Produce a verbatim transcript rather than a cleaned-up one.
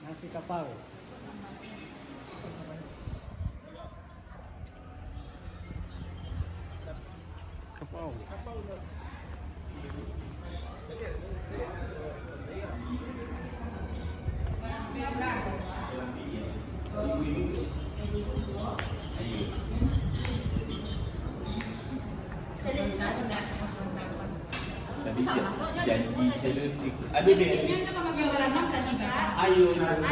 Nasi kapau. Kapau. Tadi jan-, janji saya tu. Aduh, dia. Ayo, ayo.